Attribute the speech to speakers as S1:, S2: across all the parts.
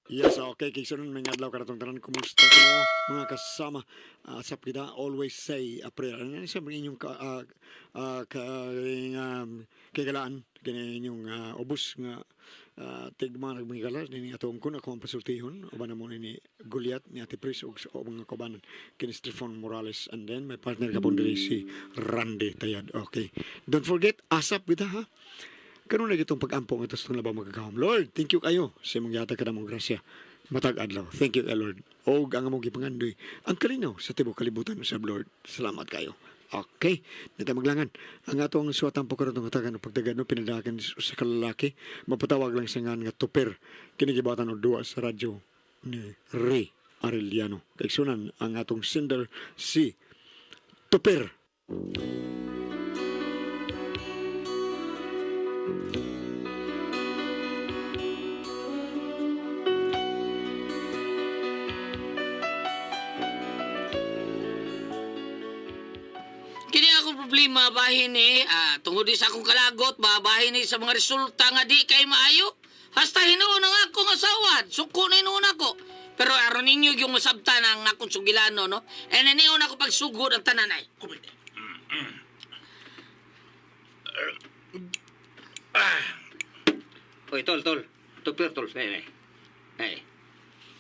S1: Yes, okay. Kay sunod may adlaw karatong tanan, kumusta ko mga kasama? Asap kita, always say a prayer. Ano yan, siyempre inyong ka, kagalaan, kini inyong ubos nga tigma nagmigala nini atong kun ako ang pasultihon uban mo ni Goliath ni Ate Pris ug sa mga kaubanan kini Stephen Morales, and then my partner kapon diri si Randy Tayad. Okay. Don't forget, asap kita ha. Karon na gitong pag-ampo nga itong labaw magagahom. Lord, thank you kayo sa imong gihatag kanamong grasya matag adlaw. Thank you, Lord. Og ang among gipangandoy ang kalinaw sa tibuok kalibutan usab, Lord. Salamat kayo. Okay, nita maglangan. Ang atong suwatang po karon hatagan og pagdagan no pinadakan sa kalalaki, mapatawag lang sa ngan nga tuper. Kini gibatan og duwa sa radyo ni Ray Arellano. Kaigsunan ang atong sender si Tuper.
S2: Kini akong problema bahin ni tungod di sa akong kalagot ba bahin ni sa mga resulta nga di kay maayo. Hasta hinuon ang akong asawa, suko na hinuon ako. Pero aron ninyo yung masabtan ang akong sugilano, no? E naniyon ako pagsugod ang tananay.
S3: Oy, tol, tol. Tupir, tol. Eh, eh. Eh.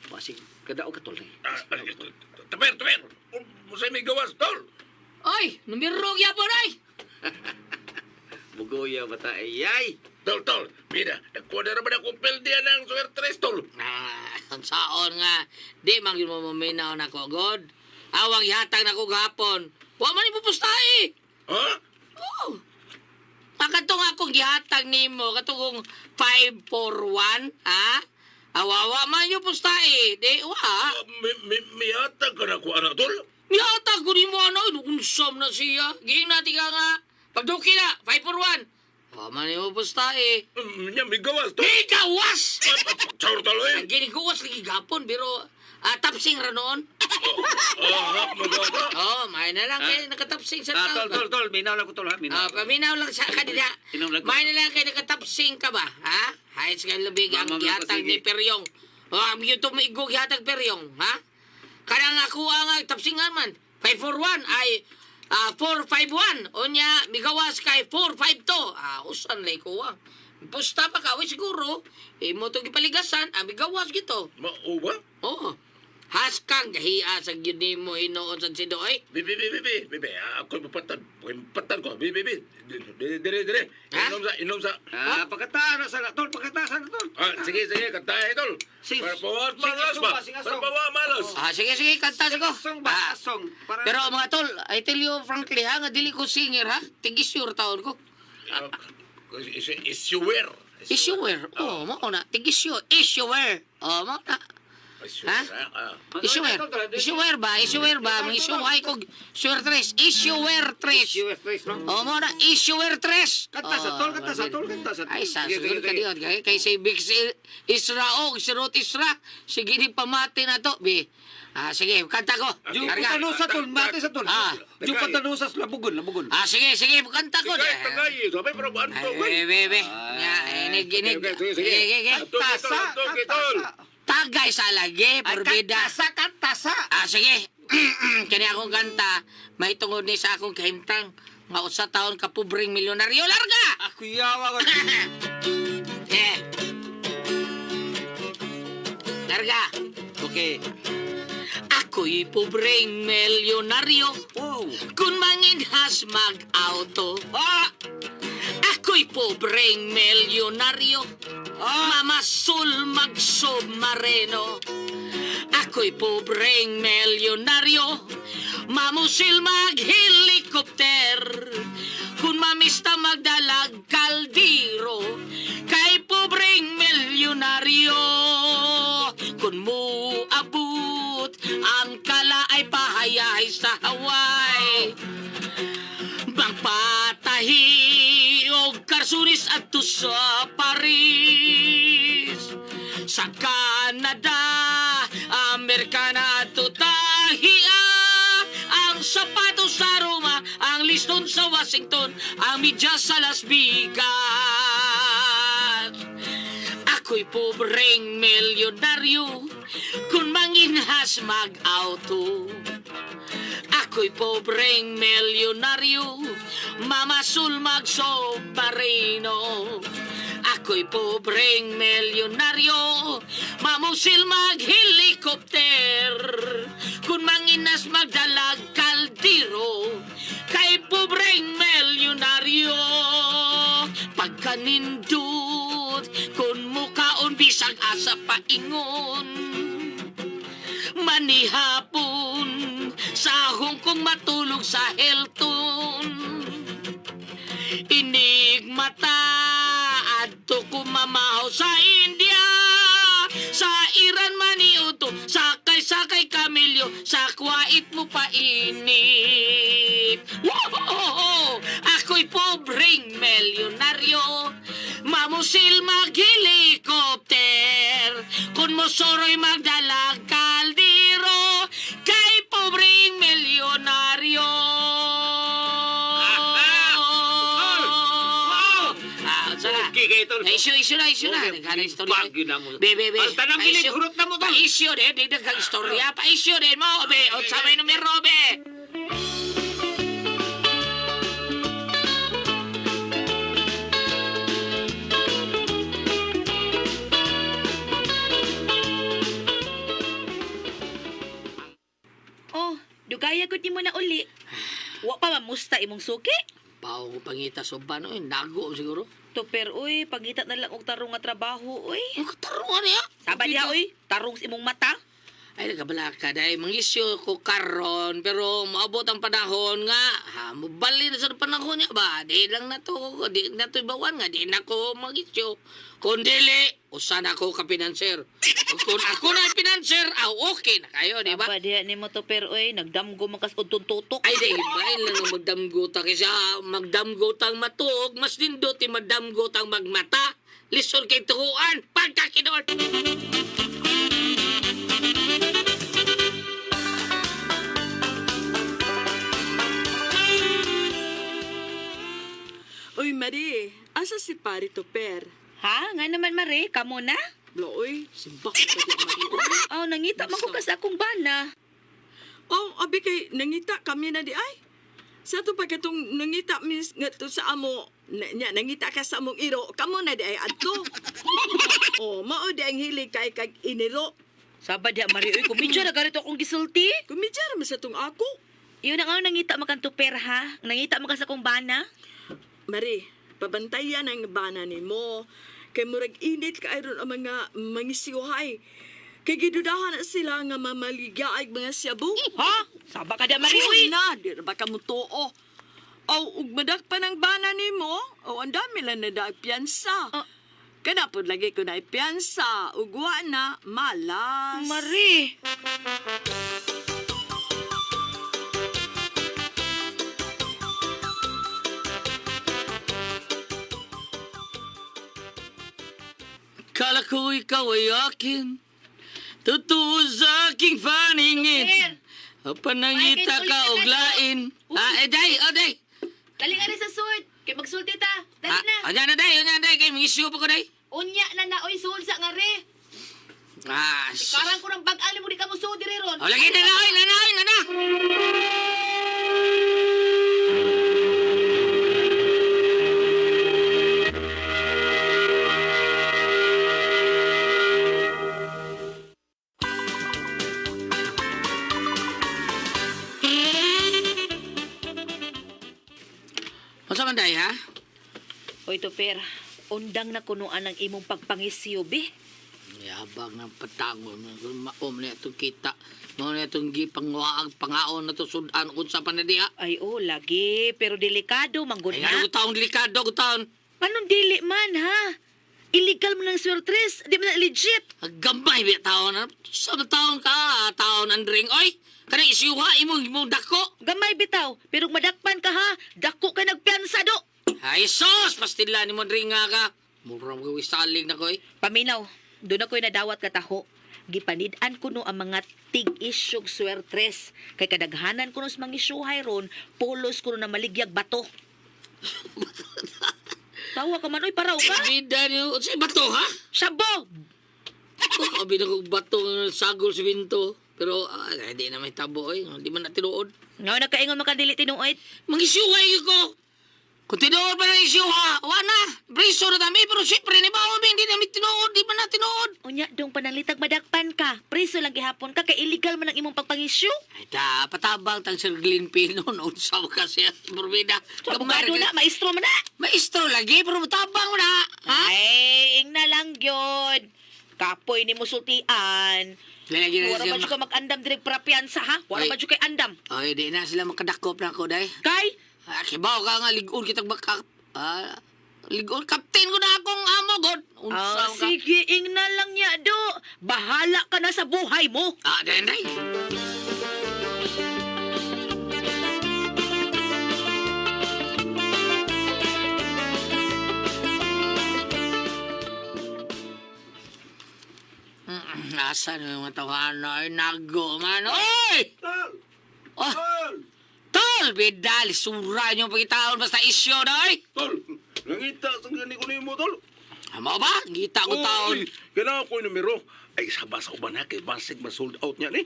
S3: Basig, kadao ka, tol. Eh.
S4: Taper, taper! Musay may gawas, tol!
S2: Ay, numero gyapon ay.
S3: Bugoya bata, ay, ay.
S4: Tol, tol, mira, nagkuha na naman akong peldian ng suwertres, tol.
S2: Ang saon nga di man gyud mo maminaw nako, God. Awang ihatag nako gahapon. Wa man ipupustahi.
S4: Ha?
S2: Oh. Katong akong gihatag nimo, katong 541, ha? Awawa man yung pustahe. Di, wa.
S4: Miyatag ka na ko, anak, tol?
S2: Nihatag ko nimo ano, inuunsam na siya. Giing natin ka nga. Pagduki na, 541. Wa man yung pustahe.
S4: Nya, may gawas, tol.
S2: Di gawas!
S4: Char, tol, eh.
S2: Ang giniguwas lagi gapon, pero tapsing ra noon.
S4: Ah, magawa ka.
S2: Oh, may na lang kay nakatapsing sa
S3: Ah,
S2: tao.
S3: tol, tol, tol. Minaw lang ko, tol, ha? Minaw.
S2: Ah, paminaw lang sa kanila.
S3: Inom lang ko.
S2: May na lang kay nakatapsing ka ba, ha? Hayas kay lubig ang
S3: Mama, mama,
S2: gihatag
S3: sige.
S2: ni Peryong. Oh, ang YouTube mo igog gihatag Peryong, ha? Kanang ako ang tapsingan man. 541 ay 451. Unya, migawas kay 452. Ah, usan lay ko ah. Pusta pa ka, uy, siguro. Imo to gipaligasan, ah, migawas gito.
S4: Mauba?
S2: Oo. Haskang gahiya sa gyud nimo hinuon sa sido ay.
S4: Bibi, bibi, bibi, bibi, ako'y mapatan. Ako'y mapatan ko. Bibi, bibi. Dire, dire, dire.
S2: Ha?
S4: Inom sa, inom sa.
S3: Ah, pagkataas na sana, tol. Pagkataas na, tol.
S4: Ah, sige, sige, kantahe, tol.
S3: Sige.
S4: Para pawa
S3: Sige,
S4: malas
S3: asong
S4: ba?
S3: ba? Sige,
S4: Para
S3: asong.
S4: pawa malas.
S2: Ah, sige, sige, kanta ko.
S3: Asong ba?
S2: Ah,
S3: Asong. Para...
S2: Pero mga tol, I tell you frankly ha, nga dili ko singer ha. Tigisure taon ko.
S4: Ah, Issuer.
S2: Issuer. Oh, mao na. Tigisure. Issuer. Oh, mao na.
S4: Issuer,
S2: Ha?
S4: ah.
S2: Issuer. Issuer ba? Issuer ba? Mga issuer ko. Issuer tres. Issuer tres.
S3: Issuer, tres, no?
S2: Oh, mao na. Issuer tres.
S3: Kanta sa
S2: Oh,
S3: tol, kanta sa tol, kanta sa tol.
S2: Ay, sa
S3: Sige,
S2: siguro
S3: sige,
S2: ka
S3: sige.
S2: diyon. Kay, kay si Big si Isra og si Ruth Isra. Sige ni pamati na to. Bi. Ah, sige, kanta ko.
S3: Yung
S2: Karga.
S3: patanusa, tol. Mate sa tol.
S2: Ah.
S3: Yung patanusa, labugon, labugon.
S2: Ah, sige, sige, kanta ko.
S4: Tagay, tagay. Sabay, pero anto,
S2: Ay, be, be. Nga, inig, inig.
S4: Okay, okay, sige, sige.
S2: Sige, sige.
S4: Tasa, tol.
S2: Tagay sa lagi,
S3: Ay,
S2: porbida.
S3: kantasa, kantasa.
S2: Ah, sige. Kani akong kanta, may tungod ni sa akong kahimtang. Nga usa taon ka pobreng milyonaryo. Larga!
S3: Ako yawa ko.
S2: Eh. Larga.
S3: Okay.
S2: Ako'y pobreng milyonaryo.
S3: Wow.
S2: Kung manginhas mag-auto.
S3: Ah!
S2: Ako'y pobreng milyonaryo.
S3: Ah!
S2: Mamasul magsubmarino. Ako'y pobreng milyonaryo. Mamusil maghelikopter. Kung mamista magdalag kaldiro. Kay pobreng milyonaryo. Kung muabot ang kala ay pahayahay sa Hawaii. Magpatahi og karsunis adto sa Paris. Sa Canada, Amerika na adto tahia. Ang sapatos sa Roma, ang liston sa Washington, ang medyas sa Las Vegas. Ako'y Ako'y pobreng milyonaryo kung manginhas mag-auto. Ako'y pobreng milyonaryo, mamasul mag-submarino. Ako'y pobreng milyonaryo, mamusil mag-helicopter. Kung manginas magdalag kaldero, kay pobreng milyonaryo. Pagkanindot, kung mukaon bisag asa paingon manihapon sa Hong Kong matulog sa Hilton. Inigmata adto ko mamahaw sa India, sa Iran maniuto, sakay-sakay kamilyo, sa Kuwait mo painit. Wow! Ako'y pobreng milyonaryo, mamusil mag-helicopter, kung mosoro'y magdalag kaldero, kay pobreng milyonaryo.
S3: Wow!
S2: Ah, unsa na?
S3: Okay kay tol.
S2: Na-issue, issue na, issue na.
S3: Okay,
S2: Nagkana istorya.
S3: bag yun na mo.
S2: Be, be, be.
S3: Ang tanang
S2: Pa-issue.
S3: gilig, hurot na mo, tol.
S2: Pa-issue din, di nagkang istorya. Pa-issue din mo, be. Unsa may numero, be.
S5: Oh, dugaya gud nimo na uli. Wa pa mamusta imong suki.
S2: Pao ko pangita sa uban, oy. Nago siguro.
S5: Toper oy, pagita na lang og tarong nga trabaho oy.
S2: Ang katarungan niya.
S5: Saba diha oy, tarong sa imong mata.
S2: Ay, nagkabala ka dahil mangisyo ko karon pero maabot ang panahon nga ha, mubali na sa panahon niya ba di lang na to di na to ibawan nga di na ko magisyo kung dili usa na ako ka pinanser. Kung ako na ang pinanser, aw okay na kayo, di ba?
S5: Saba diha nimo toper oy, nagdamgo man kas og tuntutok.
S2: Ay, di, bain lang ang magdamgota kaysa magdamgotang matuog, mas nindot yung magdamgotang magmata. Lisod kay tuhuan, pagkakinoon!
S6: Uy, Marie, asa si Pari Toper?
S5: Ha, nga naman mare, kamo na?
S6: Bloy, simbak ka di Marie.
S5: Oh, nangita man ko kas akong bana.
S6: Oh, abi kay nangita kami na di ay. Sa to pagkatong nangita mis nga to sa amo, na, nya, nangita ka sa among iro, kamo na di ay adto. Oh, mao di ang hilig kay kag iniro.
S5: Saba diha mare oy, kumidya na ganito akong gisulti.
S6: Kumidya ra man sa tong ako.
S5: Iyon na nga nangita man kan toper ha. Nangita man kas akong bana.
S6: Marie, pabantayan ang bana nimo. Kay murag init kay ron ang mga mangisiwhay. Kay gidudahan na sila nga mamaligya ay mga siyabo.
S5: Ha? Saba ka diha mare oy.
S6: Uy na, di ra ba ka mutuo? Aw, ug madakpan ang bana nimo, o ang dami lang na daag piyansa.
S5: Ah.
S6: Kana pod lagi ko na piyansa, ug wa na malas.
S5: Mare.
S2: Kala ko ikaw ay akin. Totoo sa aking paningin. Panangita ka og lain. Ah, eh, day, oh, day.
S5: Dali nga rin sa sud. Kay magsulti ta. Dali na.
S2: Ah, na, day, unya na, day. Kay mangisyo pa ko, day.
S5: Unya na na oy suod sa nga re.
S2: Ah,
S5: Karang ko ng bag-ali mo di ka mo suod diri ron.
S2: Oh, lagi na na, oy, na na, oy, na na. Unsa man day, ha?
S5: Oy toper, undang na kunuan ang imong pagpangisyo be.
S2: Yabang ng patangon. Maom na itong kita. Mao na itong gipangwaag, pangaon na to sudan unsa pa na diha.
S5: Ay oh, lagi pero delikado manggod
S2: Ay,
S5: na.
S2: ano taong delikado, taon.
S5: Anong dili man ha? Illegal mo ng swertres, di man na legit.
S2: Gamay ba taon? Ano? Sa taon ka, taon andring. Oy, kanang isyuha imong imong dako.
S5: Gamay bitaw, pero madakpan ka ha, dako ka nagpiansa do.
S2: Ay sos, pastila ni mo nga ka. Mura mo saling na ko eh.
S5: Paminaw, doon ako'y nadawat kataho. Gipanid-an ko no ang mga tig-isyog swertres. Kay kadaghanan ko no sa mga isyuhay ron, polos ko no na maligyag bato. Tawa ka man oy, paraw ka.
S2: Bida niyo. Unsay bato ha?
S5: Sabo.
S2: Oh, abi na kong bato nga sagol sa binto. Pero hindi na may tabo oy. Hindi man na tinuod.
S5: Nga nakaingon makadili tinuod.
S2: Mangisyuhay ko. Kung tinuod pa ng isyuha, wa na. Priso na dami, pero siyempre, ni ba hindi na may tinuod, di ba na tinuod?
S5: Unya dong panalitag madakpan ka. Priso lang gihapon ka kay illegal man ang imong pagpangisyu.
S2: Ay, ta, patabang tang Sir Glenn Pino, noon sa kasi, Burbida.
S5: Abogado na, maestro man na.
S2: Maestro lagi, pero tabang mo na. Ha?
S5: Ay, ingna lang gyud. Kapoy ni musultian.
S2: Lagi na
S5: Wala
S2: sila
S5: ba jud ka mag-andam direk prapiansa ha? Wala
S2: Ay.
S5: ba jud kay andam?
S2: Ay, di na sila makadakop na ako, day.
S5: Kay
S2: Ah, kibaw ka nga, ligon kitag baka. Ah, ligon, kapten ko na akong amo, God. Unsa
S5: Ah,
S2: ka?
S5: sige, ingna lang niya do. Bahala ka na sa buhay mo.
S2: Ah, day, day. Asa na yung mga tawahan ay nago man. Oy!
S4: Tol!
S2: Oh,
S4: Tol!
S2: tol! Bidal, sura niyo pagkitaon basta isyo na oy!
S4: Tol! Nangita sa gani ko nimo, tol.
S2: Amo ba? Ngita ko taon.
S4: Oy, Kailangan ko yung numero. Ay, saba sa uban ha, kay basig ma-sold out niya ni.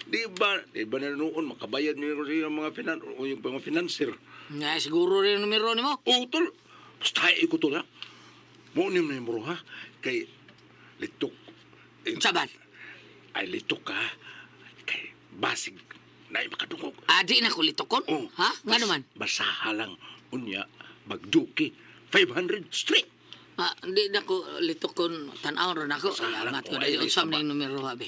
S4: Di ba na noon, makabayad niyo ko sa mga finan, o yung mga financer.
S2: Nga, siguro rin yung numero nimo.
S4: Oo, tol. Basta ko tol ha. Mo ni numero ha. Kay litok. Eh,
S2: Unsa ba?
S4: Ay, litok ka. Kay basig na makadungog.
S2: Ah, di na ko litokon?
S4: Oh,
S2: Ha? Nga naman?
S4: Basaha lang. Unya, bagduki. 500 straight.
S2: Ah, di na ko litokon. Tanaw ron ako.
S4: Basaha lang.
S2: Amat ko
S4: Oh,
S2: dahil.
S4: ay,
S2: Unsa man
S4: sama.
S2: yung numero, abi?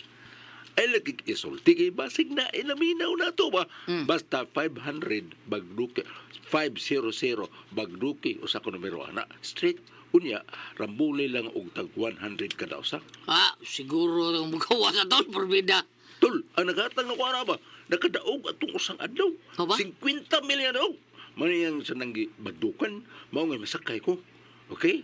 S4: Ay, lagi isulti kay basig na inaminaw na to ba? Basta 500 bagduki. 500 bagduki. Usa ko numero ana. Straight. Unya, rambuli lang og tag 100 kada usa.
S2: Ah, siguro yung magawa sa tol, porbida.
S4: Tol, ang naghatag na kuwara ba? Nakadaog atong usang adlaw.
S2: Ano ba?
S4: 50 milyon daog. Maniyang sa nanggi bagdukan, mao nga masakay ko. Okay?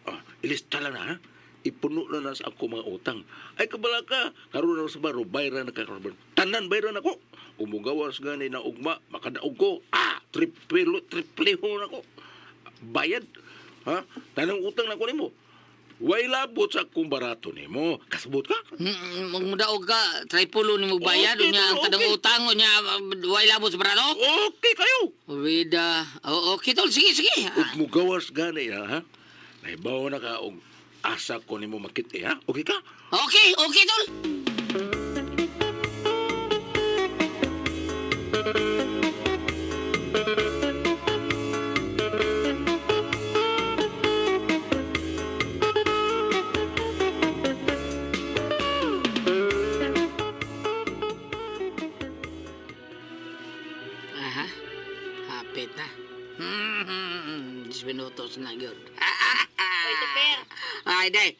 S4: Ah, ilista lang na ha. Ipuno na na sa ako mga utang. Ay kabala ka, karon na sa baro, bayra na ka karon. Tanan bayra na ko. Umugawas gani na ugma, makadaog ko. Ah, triple tripleho na ko. Bayad. Ha? Tanang utang na ko nimo. Way labot sa akong barato nimo. Kasabot ka?
S2: Magmudaog ka, tripulo ni mo bayad,
S4: Okay,
S2: unya ang
S4: tol,
S2: tanang
S4: okay.
S2: utang, unya way labot sa brado.
S4: Okay kayo.
S2: Porbida. Oh, okay tol, sige, sige.
S4: Ug mugawas gani na ha. Nahibaw na ka og asa ko nimo makit ha. Okay ka?
S2: Okay, okay tol. Aha. Hapit na. 10 minutos na yun.
S5: Oy, Tuper.
S2: Ay, day.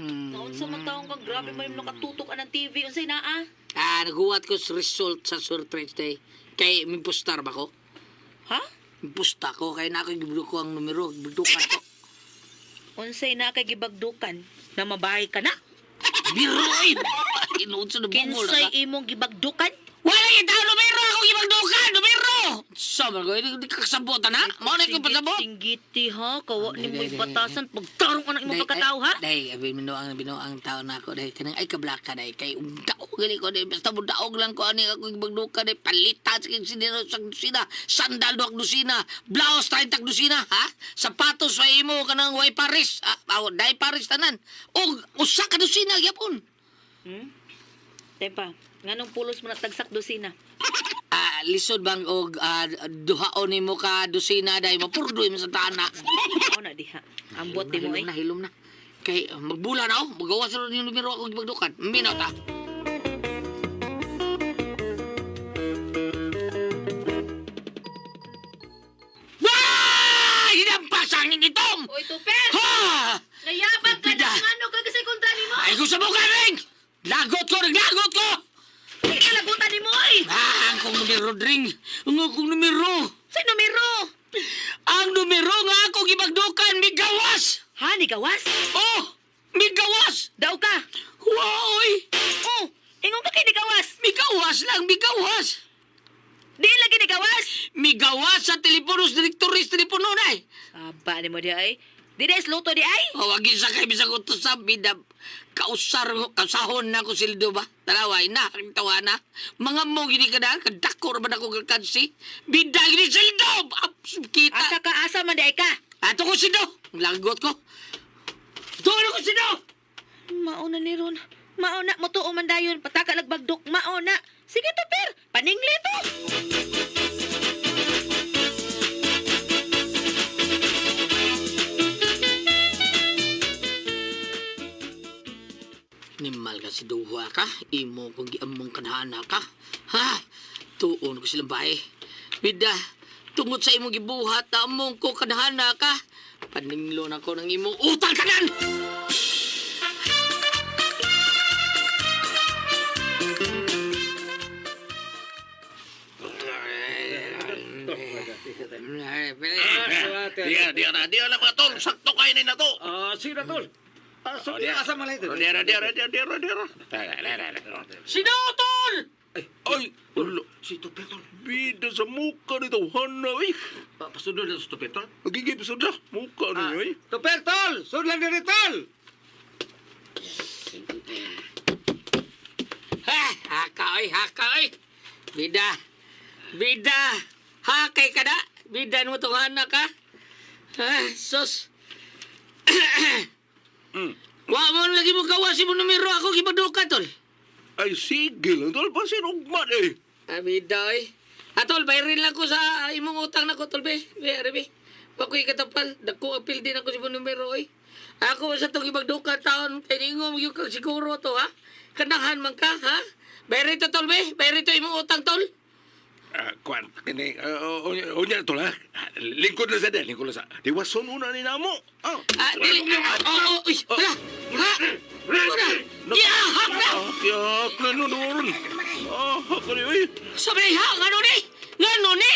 S5: Naunsa man taong kang grabe man yung nakatutok anang TV unsay naa?
S2: Ah, naguwat ko sa result sa surprise day. Kay mimpostar ba ko?
S5: Ha?
S2: Mimposta ko kay na ako gibdo ko ang numero, gibdukan ko.
S5: Unsay naa kay gibagdukan na mabahay ka na?
S2: Biro eh. Inuod sa nabungol na
S5: Kinsay
S2: ka.
S5: imong gibagdukan?
S2: Wala yung tao numero ako gibagdukan, numero. Sa man ko, hindi ka kasabotan ha? Mao na ko pasabot.
S5: Singgiti ha, kawa
S2: Day,
S5: ni
S2: day,
S5: mo
S2: day,
S5: batasan pagtarong ka ng imong pagkatao ha?
S2: Day, binuang binuang tao na ako day kanang ay kablaka day kay daog gali ko day basta mo daog lang ko ani ako gibagdukan day palitan sa sinero sa dusina, sandal duak dusina, blouse 30 dusina ha? Sapatos sa imo kanang way Paris, ah, aw, day Paris tanan. Og usa ka dusina gyapon.
S5: Hmm? Tepa, nganong pulos mo na tagsak dosina?
S2: Ah, lisod bang og duhaon nimo ka dusina day mapurdoy mo sa tana.
S5: Mao na diha. Ambot di mo
S2: Hilom
S5: eh.
S2: na, hilom na. Kay magbula na oh, magawas ra yung numero ako gibagdukan. Minaw ta. Wah! Hinampas ang itom!
S5: Oy, Tuper!
S2: Ha!
S5: Nayabag ka
S2: Bida.
S5: na ngano ka kasi kontra nimo.
S2: Ay kung sa ring! Lagot ko, naglagot ko!
S5: Ay, kalagutan nimo oy.
S2: Ah, ang kong numero, Dring! Ang akong numero!
S5: Sa numero?
S2: Ang numero nga akong gibagdukan, migawas!
S5: Ha, ni gawas?
S2: Oh! Migawas!
S5: Daw ka.
S2: Wow, oy!
S5: Oh, ingon ka kay ni gawas.
S2: Migawas lang, migawas!
S5: Di lagi ni gawas.
S2: Migawas sa telepono sa direktoris telepono na eh.
S5: Aba ni mo di ay. Di na isluto di ay.
S2: Wagi sa kay bisag utos sa bida kausar kausahon na ko sildo ba. Taraway na ang tawa na. Mga mo gini ka na kadako ra man ako kansi. Bida gini sildo. Kita.
S5: Asa ka asa man di ay ka.
S2: Ato ko sildo. Lagot ko. Tuon ko sildo.
S5: Mauna ni Ron. Mauna mo tuo man dayon. Pataka lagbagdok. Mauna. Sige to, per. Paningli to.
S2: Nimal ka si duha ka. Imo kong giamong kanhana ka. Ha? Tuon ko silang bae. Bida, tungod sa imong gibuhat, among ko kanhana ka. Paninglo na ko ng imong utang kanan!
S4: Diya, diya na, diya na mga tol. Sakto kayo na to.
S3: Ah, sige na tol. Ah, so
S4: Oh, diya.
S3: asa man ito.
S4: Diya na, diya na, diya, diya na, diya na.
S2: Sino, tol?
S4: Ay, ulo.
S3: Si Tupir tol.
S4: Bida sa muka nito, hana, eh.
S3: Pasundon na sa Tupir tol.
S4: Nagigib sa na, muka
S3: Ah.
S4: ninyo, eh.
S3: Tupir tol, sudlan diri tol.
S2: Ha! Haka, oy, haka, oy. Bida, bida, hakay ka na. Bida mo itong anak, ha? Ha, sus. Wa mo lagi mo gawa si mo numero ako gibaduka, tol.
S4: Ay, sige lang, tol. Pasin ugman, eh.
S2: Ah, bida, oy. Ah, tol, bayarin lang ko sa imong utang na ko, tol, be. Be, are, be. Wa ko'y katapal. Dako apil din ako si mo numero, oy. Ako sa itong ibagduka taon, kay ningo mo yung kag siguro to, ha? Kanahan man ka, ha? Bayarin to, tol, be. Bayarin to imong utang, tol.
S4: Ah, kwan, kini, unya tol, ha? Lingkod lang sa lingkod lang sa. Diwason una ni namo. Ah,
S2: Ah, dili. Oo, oh, uy, hala. Ha? Una. Yahak na.
S4: Ah, yak na nun, nun. Ah, hak na eh.
S2: Sabi ha, ngano ni? Ngano ni?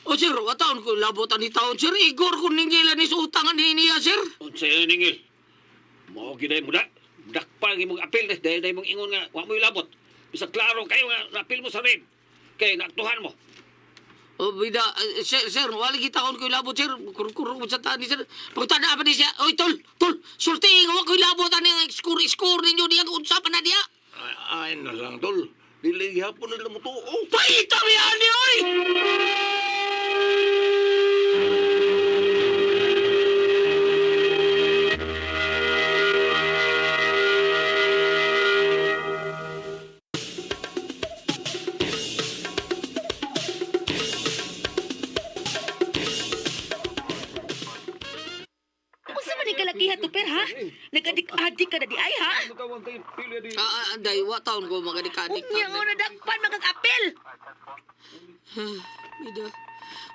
S2: O sir, wataon ko labotan ni taon sir. Igor ko ningilan ni sa utangan ni niya sir.
S3: Unsa yun ningil? Mao gyud mo da. Dakpa ang imong apel dahil dahil mong ingon nga wa mo'y labot. Bisag klaro kayo nga naapil mo sa rin. Kay naaktuhan mo.
S2: O bida, sir, sir, wala kita ko labot sir. Kurukuro ko sa tani sir. Pagtanda pa ni siya. Oy, tol, tol, sulti, wa ko labot ani ang score ninyo niya unsa pa na niya.
S4: Ay, ay na lang, tol. Dili gihapon nila mo to. Oh.
S2: Paita mi ani oy!
S5: Unsa man ni kalakiha to, per, ha? Nagadik-adik ka na di ay, ha?
S2: Ah, ah, day, wa taon ko magadikadik.
S5: Unya nga nadakpan magag-apel.
S2: Bida.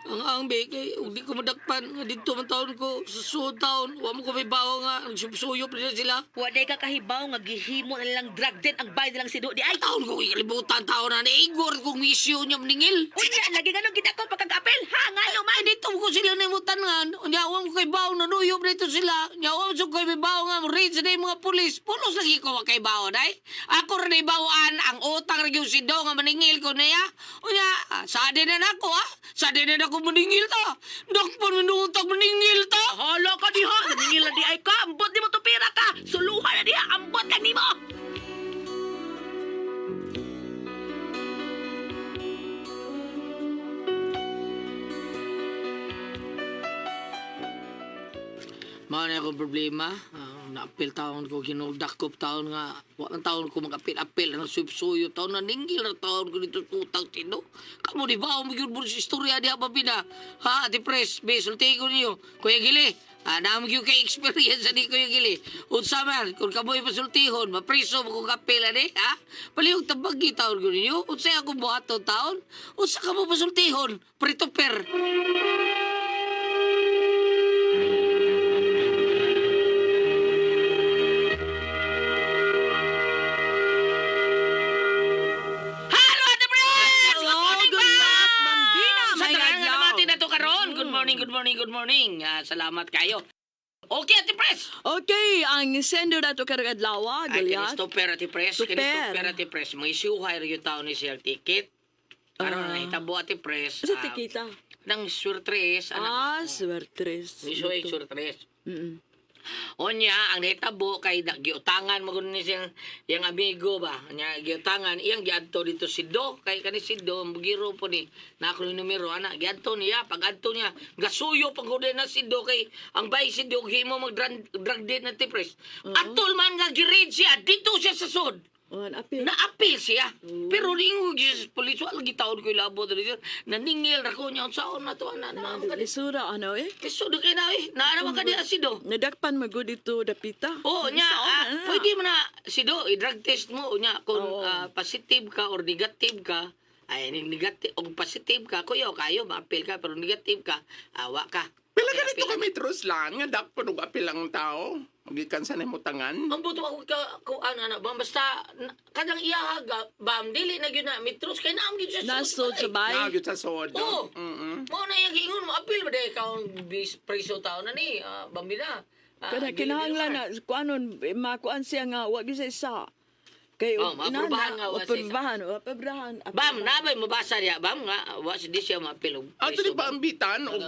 S2: Ang be, kay, ug di ko madakpan. Nga dito man taon ko, sa suod taon. Wa mo ko may bawo nga, nagsuyop nila sila.
S5: Wa day ka kahibaw nga gihimo na lang drug den ang bayad nilang sido di ay.
S2: Taon ko kalibutan taon na ni Igor kung misyo niya maningil.
S5: Unya lagi nganong kita ko pagkag-apel, ha? Ngano man?
S2: Ay, dito ko sila nimutan nga. Nya, wa mo kay bawo, nanuyop nito sila. Nya, wa mo kay bawo nga, raid sa mga pulis. Pulos lagi ko wa kay bawo, day. Ako rin ay bawaan ang utang rin yung sido nga maningil ko niya. Unya, sa din na nako, ha? Sa din na nako maningil ta. Dakpan mo maningil ta.
S5: Hala ka diha, naningil na di ay ka, ambot nimo to pera ka. Suluhan na diha, ambot lang nimo.
S2: Mao na akong problema. Ah, naapil taon ko, ginudakop taon nga. Wa man taon ko mag-apil-apil. Ang suyop-suyop taon, naningil na taon ko dito sa utang tino. Kamu di ba, umigil mo sa istorya diha pa pina. Ha, Ate Pres, be, sulti ko niyo. Kuya Gili, ah, naamig yung kay experience ani Kuya Gili. Unsa man, kung kamoy pasultihon, mapriso mo kung kapil ani, ha? Palihog tabagi taon ko ninyo. Unsa ako buhaton taon? Unsa ka mo pasultihon? Pritoper. Hello, Ate Pres!
S6: Hello, good luck, Ma'am Bina.
S2: Sa
S6: May
S2: tanan nga
S6: adlaw.
S2: namati na to karon. Good morning, good morning, good morning. Ah, salamat kayo. Okay, Ate Pres.
S6: Okay, ang sender nato karong adlaw,
S2: Ay,
S6: Goliath.
S2: Christopher, Ate Pres.
S6: Super.
S2: Christopher, Ate Pres. Mga isuhay rin yung tao ni Sir Ticket. Karon
S6: Ah.
S2: nahitabo, Ate Pres.
S6: Sa
S2: ah,
S6: tikita.
S2: Nang surtres, anak.
S6: Ah, swertres.
S2: Isuhay surtres.
S6: Mm.
S2: Onya, ang nahitabo kay giutangan mo ni siyang yang amigo ba. Nya giutangan iyang giadto dito si Do kay kani si Do giro po ni na ako yung numero ana giadto niya pag adto niya gasuyo pag gud na si Do kay ang bay si Do himo mag drug date na tipres. Atol man nga gi-raid siya dito siya sa sud.
S6: Oh, apil.
S2: Naapil siya. Pero ringo sa pulis, wala gitaon ko ilabot diri sir. Naningil ra ko niya unsaon na to ana na.
S6: Lisura ano eh.
S2: Lisod kay na eh. Naa naman ka diha si Do.
S6: Nadakpan magud dito dapita.
S2: Oo, nya,
S6: Unsaon na, na.
S2: pwede mo na, si Do, i-drug test mo, nya, kung
S6: Oo.
S2: positive ka or negative ka, ay, negative, o positive ka, kuya, kayo, ma-appeal ka, pero negative ka, awa ka.
S7: Pila
S2: Okay,
S7: ganito
S2: appeal
S7: kami trus lang nga dakpon og apil ang tao. Gikan sa nimo tangan.
S2: Ang buto ako ka, kung ano, ano, bam, basta, kanang iyahag, bam, dili na yun na, mitros, kay naam gyud siya
S6: Nasod sa bay.
S7: Naa gyud sa sod.
S2: Oo.
S7: No? Mm-mm.
S2: Mao na iyang giingon, ma-appeal ba dahil ikaw ang preso tao na ni, bambina.
S6: Kada
S2: dili
S6: kinahanglan
S2: na.
S6: na kuanon makuan siya nga wa gyud sa isa. Kay
S2: Oh, maaprubahan nga, wa sa isa.
S6: Aprobahan, aprobahan.
S2: Bam, nabay mabasa niya, bam nga, wa si di siya ma-appeal og
S7: Ato
S2: preso,
S7: di
S2: bam.
S7: pa ambitan og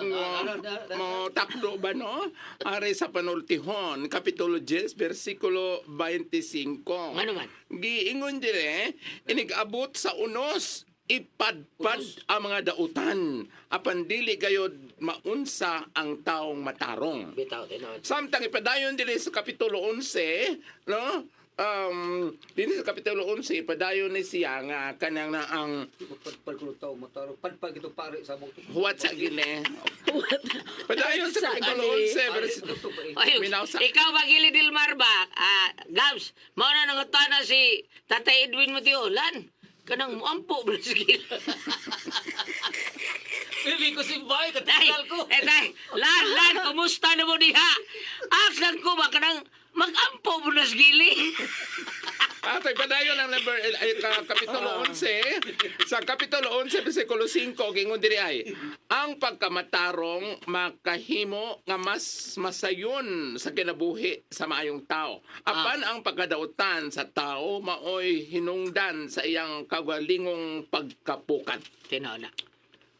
S7: mo takdo ba no? Are sa panultihon, kapitulo 10 bersikulo 25.
S2: Ngano man?
S7: Giingon dire, inig-abot sa unos ipadpad ang mga dautan apan dili gayod maunsa ang taong matarong.
S2: Bitaw, tinuod.
S7: Samtang ipadayon dili sa kapitulo 11, no? Dinhi sa kapitulo 11 ipadayon ni siya nga kanang na ang
S3: Pagpal ko tao mataro. Padpag ito pare sa mong.
S7: huwat sa gine. Padayon sa kapitulo 11 verse
S2: Ay,
S7: Minaw sa-
S2: ikaw ba Gili Dilmar ba? Ah, Gabs, mao na nangutana si Tatay Edwin Mateo. Lan, kanang muampo ba si Gili?
S3: Bili ko si Bay,
S2: Tay,
S3: katikal ko.
S2: eh, tay, Lan, Lan, kumusta na mo diha? Aksan ko ba kanang magampo mo na si Gili?
S7: Atoy padayon ang number kapitulo 11. Sa kapitulo 11 bersikulo 5 gingon diri ay ang pagkamatarong makahimo nga mas masayon sa kinabuhi sa maayong tao. Apan ang pagkadautan sa tao maoy hinungdan sa iyang kagalingong pagkapukat.
S2: Tinaw na.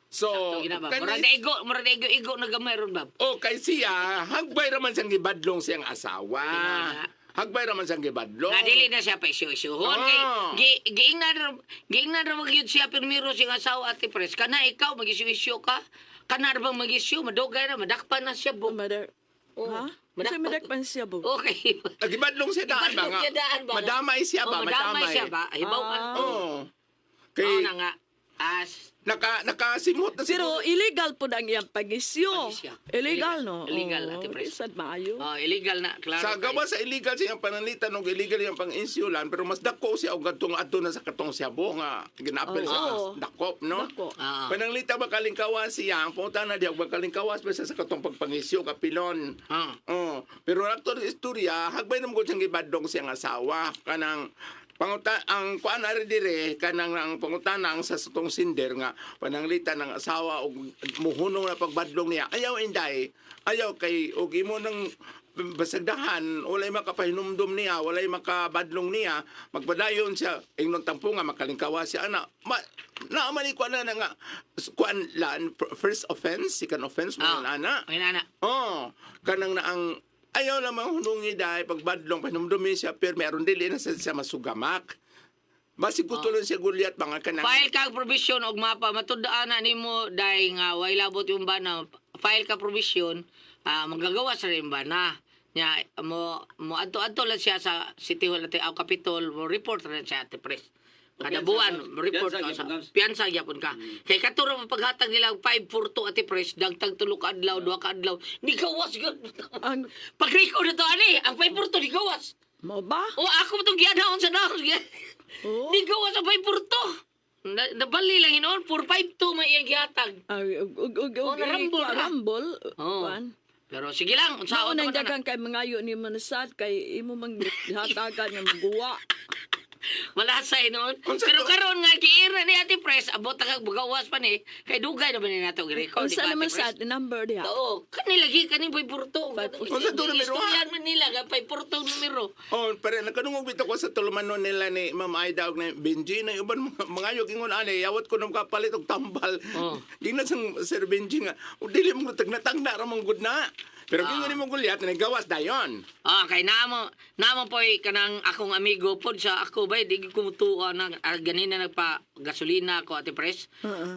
S7: So,
S2: So, gina ba? Murag na igo, murag na igo, igo na gamay ron ba?
S7: O kay siya, hagbay raman siyang gibadlong siyang asawa.
S2: Tinaw na.
S7: Hagbay raman siyang gibadlong.
S2: Nga dili na siya pa isyu-isyuhon. Kay
S7: Ah.
S2: giingnan ra magyud siya pirmiro siyang asawa ati pres. Kana ikaw mag-isyu-isyu ka. Kana ra bang mag-isyu, madugay ra, madakpan na siya bo.
S6: Mother.
S2: Oo.
S6: Ha? Sa madakpan siya bo.
S2: Okay.
S7: Gibadlong siya daan ba
S2: Gibadlong
S7: nga?
S2: siya daan ba nga?
S7: Madamay siya ba?
S2: Oh, madamay siya ba? Hibaw
S6: Ah.
S7: Oo.
S2: Kay
S7: Kay
S2: na nga. As
S7: nakasimot na
S6: Pero
S7: siguro.
S6: illegal po ang iyang pag-isyo.
S2: Pag-isyo.
S6: Illegal, no?
S2: Illegal,
S6: Oo,
S2: Ate Pres.
S6: Sad maayo.
S2: Oh, illegal na, klaro.
S7: Sa
S2: kay-
S7: gawa sa illegal siyang pananglitan og illegal iyang pang-insulan pero mas dako siya og kadtong adto na sa katong siyabo nga ginaapil sa
S6: Oo.
S7: dakop no.
S6: Dako.
S2: Ah.
S7: Pananglita makalingkawas siya ang punta na diya og makalingkawas basta sa katong pagpangisyo kapilon.
S2: Ah.
S7: Oh, pero aktor istorya hagbay naman gud siyang gibadlong siyang asawa kanang panguta ang kuan ari dire kanang ang pangutana ang sa satong sinder nga pananglitan ng asawa og muhunong na pagbadlong niya ayaw inday ayaw kay og imo nang basagdahan walay makapahinumdum niya walay makabadlong niya magpadayon siya ingnon tampo nga makalingkawa siya ana ma, naa man ni kuan na nga kuan lan first offense second offense mo
S2: Ah.
S7: ana.
S2: Ay na.
S7: Oh, kanang na ang ayaw lamang hunungi dahil pagbadlong panumdumi siya pero meron dili na siya masugamak. Basig gusto lang siya gulyat mga kanang.
S2: File ka og provision og mapa matudaan na nimo dahil nga way labot yung bana. File ka provision, magagawa sa rin bana. Nya mo mo adto-adto lang siya sa City Hall ati aw Capitol, mo report rin siya ati press. Kada buwan, mo report
S3: Piyansa
S2: ka sa
S3: gyapon, Gams.
S2: piyansa gyapon ka. Kay katuro mo paghatag nila og 542 ati press, dagtag tulo ka adlaw, duha ka adlaw, ni gawas gyud.
S6: Ang
S2: Pag-record na to ani, ang 542 ni gawas.
S6: mo ba?
S2: O ako itong gianaon sa naon.
S6: Oo.
S2: Ni gawas ang 542. Na, nabali lang hinoon, 452 may iyang gihatag.
S6: Ay, og og og
S2: Oh,
S6: og
S2: narambol ra.
S6: rambol.
S2: Oo.
S6: Kuan.
S2: Pero sige lang,
S6: Mao
S2: unsaon
S6: nang
S2: naman na.
S6: daghang kay mangayo ni Manasad kay imo mang hatagan nga maguwa.
S2: Malasay noon.
S7: Unsa
S2: Pero
S7: to?
S2: karon nga giira ni Ate Pres, abot na kag bugawas pa ni kay dugay na ba ni nato gi-record, di
S6: Unsa
S2: ba, Ate
S6: naman
S2: Pres?
S6: sa number diha?
S2: Oo, kani lagi kaning 542.
S7: Unsa to numero, ha?
S2: Istoryahan man nila nga 542 numero.
S7: Oh, pero nakadungog bitaw ko sa tulumanon nila ni Ma'am Aida og ni Benji na uban mga mga ingon ani yawat ko nang kapalit og tambal.
S2: Oh.
S7: Gingnan sang Sir Benji nga, o dili mo tagna-tagna ra man gud na. Pero gingon nimo Goliath nagawas dayon.
S2: Ah, kay namo, namo poy kanang akong amigo pod sa ako bay di gyud ko mutuo na ganina nagpa gasolina ako, Ate Pres.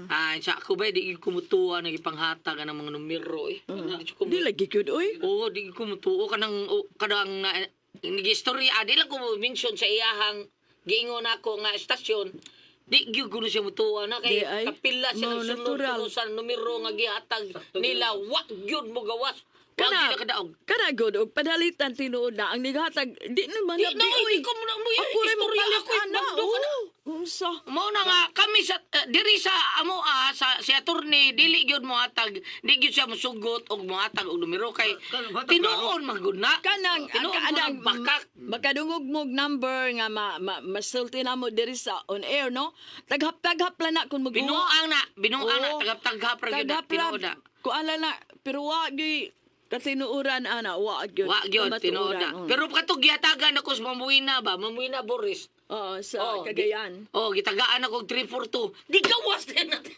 S2: Ah, sa ako bay di gyud ko mutuo na gipanghatag ang mga numero eh. Di ko
S6: Di lagi gyud oy.
S2: Oo, di ko mutuo kanang o, kanang na, nag-istorya di lang ko mention sa iyahang giingon ako nga estasyon. Di gyud ko na siya mutuo na kay
S6: Di ay.
S2: kapila siya
S6: No,
S2: nagsunod
S6: natural.
S2: kuno sa numero nga gihatag nila, wa gyud mo gawas. Wa gyud nakadaog.
S6: Kana gud og padalitan tinuod na ang nighatag di naman
S2: Di
S6: na
S2: na,
S6: oy.
S2: di ko mo na mo
S6: Ako rin
S2: istorya
S6: mopalit
S2: ako
S6: ana.
S2: bando ka na.
S6: Oo. Unsa?
S2: Mao na nga kami sa diri sa amo sa si attorney dili gyud mo hatag, di gyud siya mosugot og mohatag og numero kay tinuon man gud na.
S6: Kanang
S2: Tinuon man
S6: kanang
S2: ang bakak.
S6: Makadungog mo og number nga ma, ma masulti na mo diri sa on air, no? Taghap-taghap lang na kung maguwa.
S2: Binuang na, binuang na
S6: Oo.
S2: tagap-tagap ra gyud na,
S6: Taghap ra.
S2: tinuod na.
S6: Kuan lang na pero wa gyud katinuoran ana, wa gyud.
S2: Wa gyud tinuod na.
S6: Kamatuoran, mm.
S2: Pero katong gihatagan ako sa Mamuina ba, Mamuina Boris.
S6: Oo, sa
S2: Oh,
S6: Cagayan.
S2: Oh, gitagaan ako og 342. Di gawas din natin.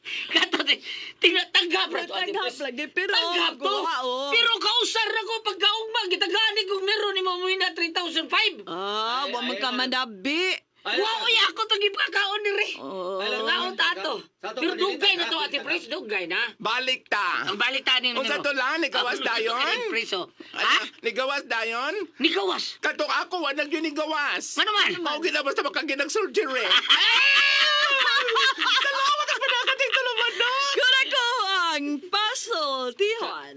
S2: Kato di, tinatagap ra to, Ate
S6: Taghap
S2: Pres.
S6: lagi pero
S2: Tanggap to.
S6: guwa, oh.
S2: Pero kausar na ko pagkaugma, gitagaan ni kung meron ni Mamuina 3,005.
S6: Ah, wa man ka manabi.
S2: Wow, oy ako to gipakaon ni re.
S6: Oo.
S2: Ngaon ta ato. Pero dugay na to, Ate Pres, dugay na.
S7: Balik ta.
S2: Ang balik ta ni
S7: Unsa to lang nigawas dayon?
S2: Preso. Ha?
S7: Nigawas dayon?
S2: Nigawas.
S7: Katok ako wa nagyud nigawas.
S2: Ano man?
S7: Mao gid na basta makaginag surgery. Salamat ang panakating tulumanon.
S6: Kuna ko ang pasultihan.